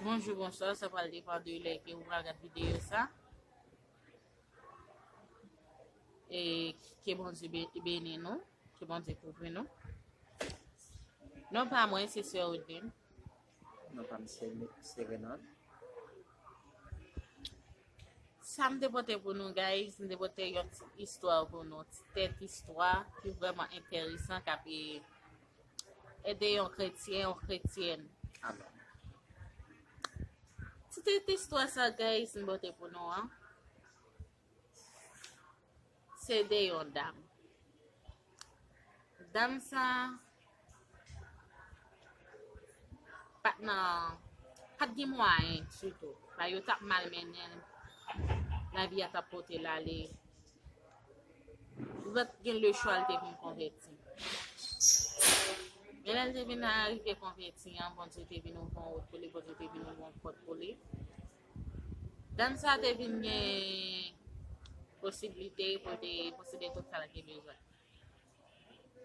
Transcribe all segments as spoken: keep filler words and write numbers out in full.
Bonjou, bonswa, sa pral depann de lè ke ou pral gad videyo sa. E ke Bondye be- beni nou, ke Bondye kouvri nou. Non pa mwen, se Sè Odin. Non pa m, se, se Renan. Sa m te pote pou nou, guys, m te pote yon ti istwa pou nou, ti tèt istwa ki vrèman enteresan, k ap e- ede yon kretyen, yon kretyèn. Amen. Ti tèt istwa sa, guys, m pote pou nou an, se de yon dam. Dam sa pa t nan, pa t gen mwayen ditou. Bagay yo t ap mal mennen l, lavi a t ap pote l ale. Li pa t gen lechwa, li te vin konvèti. Men lè l te vin arive konvèti an, Bondye te vin ouvri yon wout pou li, Bondye te vin ouvri yon pòt pou li. Dam sa te vin gen posiblite pou l te posede tout sa l te bezwen.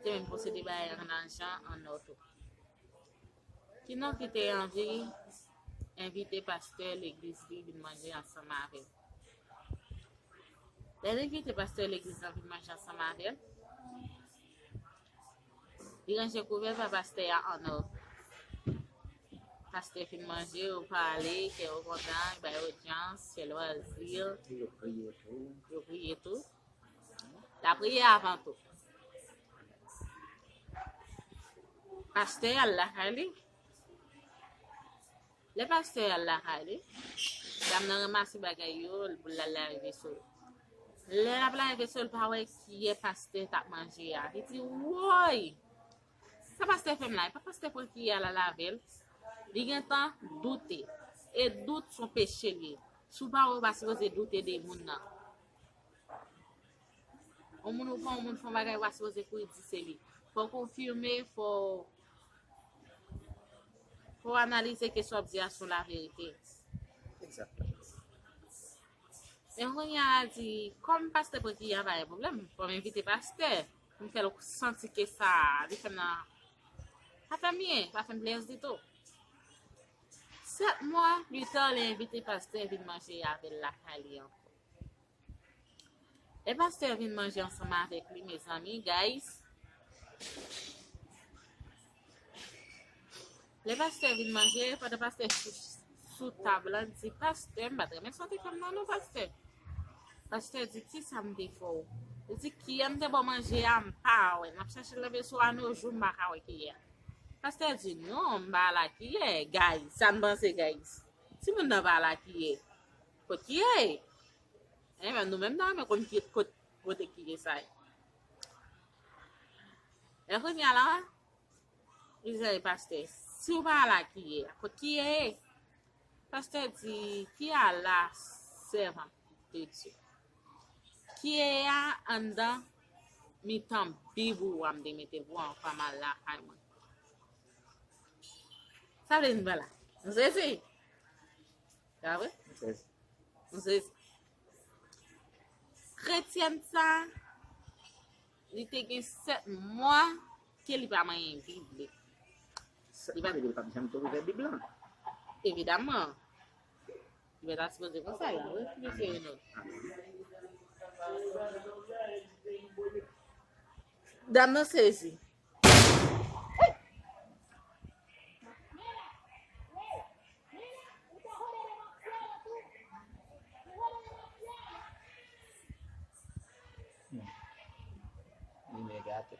Te menm posede bagay an lajan, an nò tou. Ki non ki te anvi envite pastè legliz li vin manje ansanm avè l. Lè l envite pastè legliz lan vin manje ansanm avè l, li ranje kouvè pa pastè a an nò. Pastè fin manje, yo pale, kè yo kontan, yo bay odyans, kè lwazi. Yo priye tou. Yo priye tou. Lapriyè avan tou. Pastè al lakay li. Lè pastè al lakay li, dam nan ranmase bagay yo, l pou l al lave veso yo. Lè l ap lave veso, l pa wè kiyè pastè t ap manje a. Li di, woy! Sa pastè fè m la? Epa pastè pran kiyè a, l al lave l. Li gentan doute. E dout se yon peche l ye. Si w pa wè, w pa sipoze doute de moun nan. Yon moun ou pran, yon moun fè yon bagay, ou pa sipoze kouri di se li. Fò w konfime, fò, fò w analize ke sa w ap di a se yon laverite. Egzakteman. Men kounye a, di, kòm pastè pran kiyè a, pa gen pwoblèm. Fò m envite pastè. M fè l santi ke sa li fè m nan, pa fè m byen, pa fè m plezi ditou. Sèt mwa pita, li envite pastè vin manje avè l lakay li ankò. Lè pastè vin manje ansanm avèk li, mezanmi, guys. Lè pastè vin manje, pandan pastè sou, sou tab lan, di, pastè, m pa t renmen sa w te fè m nan non, pastè. Pastè di, kisa m te fè w? Li di, kiyè m te ba w manje a, m pa wè. M ap chèche l nan veso a, no jou, m pa ka wè kiyè a. Pastè di, non, m pa lakiyè, guys. Sa n panse, guys? Timoun nan pa lakiyè. Kot kiyè ye? Enben, nou menm nan, men konn ki, kot, kote kiyè sa ye. E kounye a la, li di pastè, si w pa lakiyè, kot kiyè ye? Pastè di, ki a la, sèvant de Dye? Kiyè a anndan mitan bib ou a m te mete pou an pa mal lakay mwen. Sa vle di m pa la. M sezi. Sa vre? M sezi. M sezi. Kretyèn sa, li te gen sèt mwa ke li pa manyen Bib li. Sèt mwa, li pa janm te ouvè Bib lan. Evidaman. Li pa ta sipoze konsa, la, wi, mesye Reno. Dam nan sezi. Limyè gate.